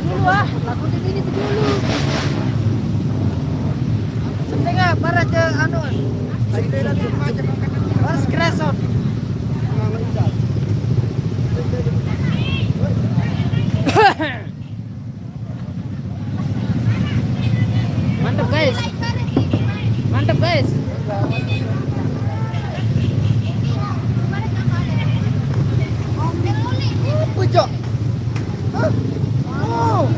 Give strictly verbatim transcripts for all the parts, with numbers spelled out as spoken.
Dulu ah, lagu di sini dulu. Setengah para je anu. Para screenshot. Mantap guys. Mantap guys. Pecah. Hah? Oh.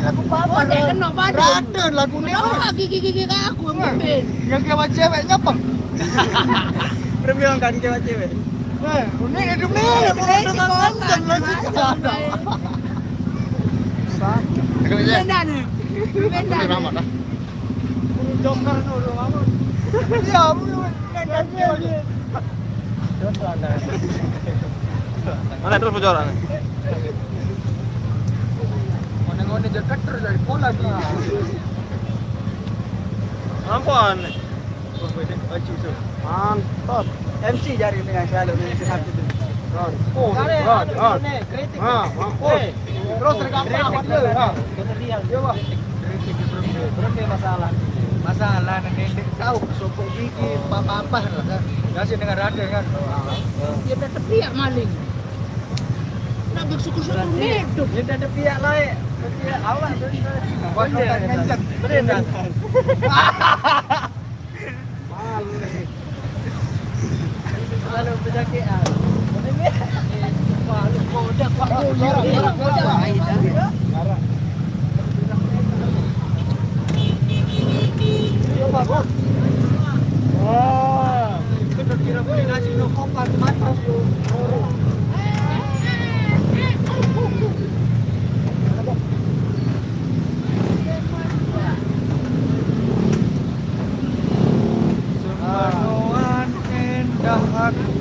Lagu apa? Oh, dia kena badan. Rada lagu ni. Kenapa gigi-gigi aku yang bebel? Yang kewat cewek nyapa? Berbilang kan kewat cewek. Eh, ini hidup ni. Ini si konten lagi. Sakit. Benda ni. Benda ni. Ramah dah. Joker tu, lu apa? Ya, lu. Mana terus bocoran? Mana-mana je keter dari pola dia. Ampun. Mantap. M C jari ni yang selalu ni, yang satu tu. Ron. Oh, Ron, Ron. Kritik. Ha, mampus. Terus dekat apa dia? Ha. Kena dia. Dia apa? Kritik dia berhenti. Berhenti masalah. Masalah ni, dia tahu sopok gigi, apa-apa lah kan. Biasa dengan rada kan. Dia dah tepiak maling. Nak bersyukur-syukur hidup. Dia dah tepiak lain. Tepiak awak tu. Buat nonton kencang. Betul tak? Maling. Kalau penyakit ah. Malu kodak, kodak. Wah, kita kira beli nasi no kopan mantap. Sumbanuan endah aku.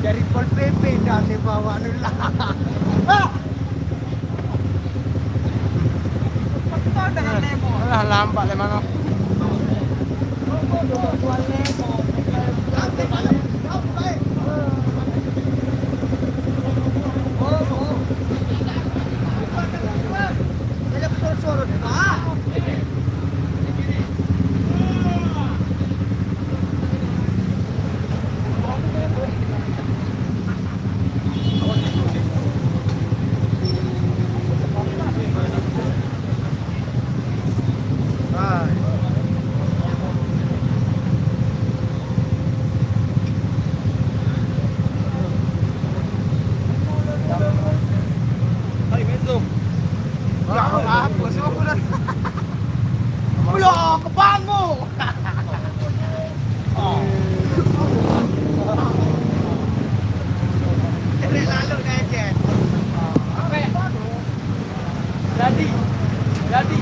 Dari Pol P P dah dia bawa tu lah. Alah, lambat lah mano. Belum, kebangmu. Jadi, jadi.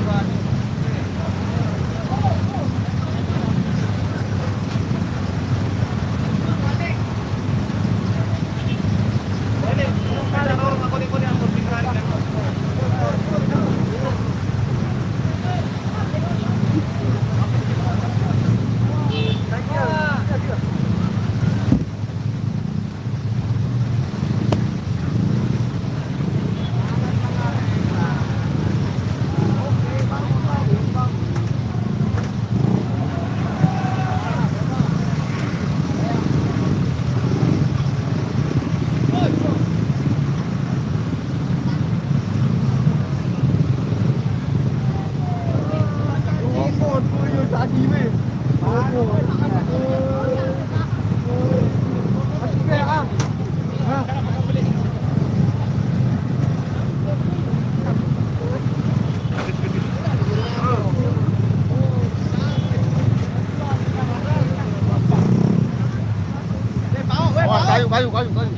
Wah, kayu, kayu, kayu, kayu.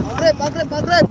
Maghrib, maghrib, maghrib.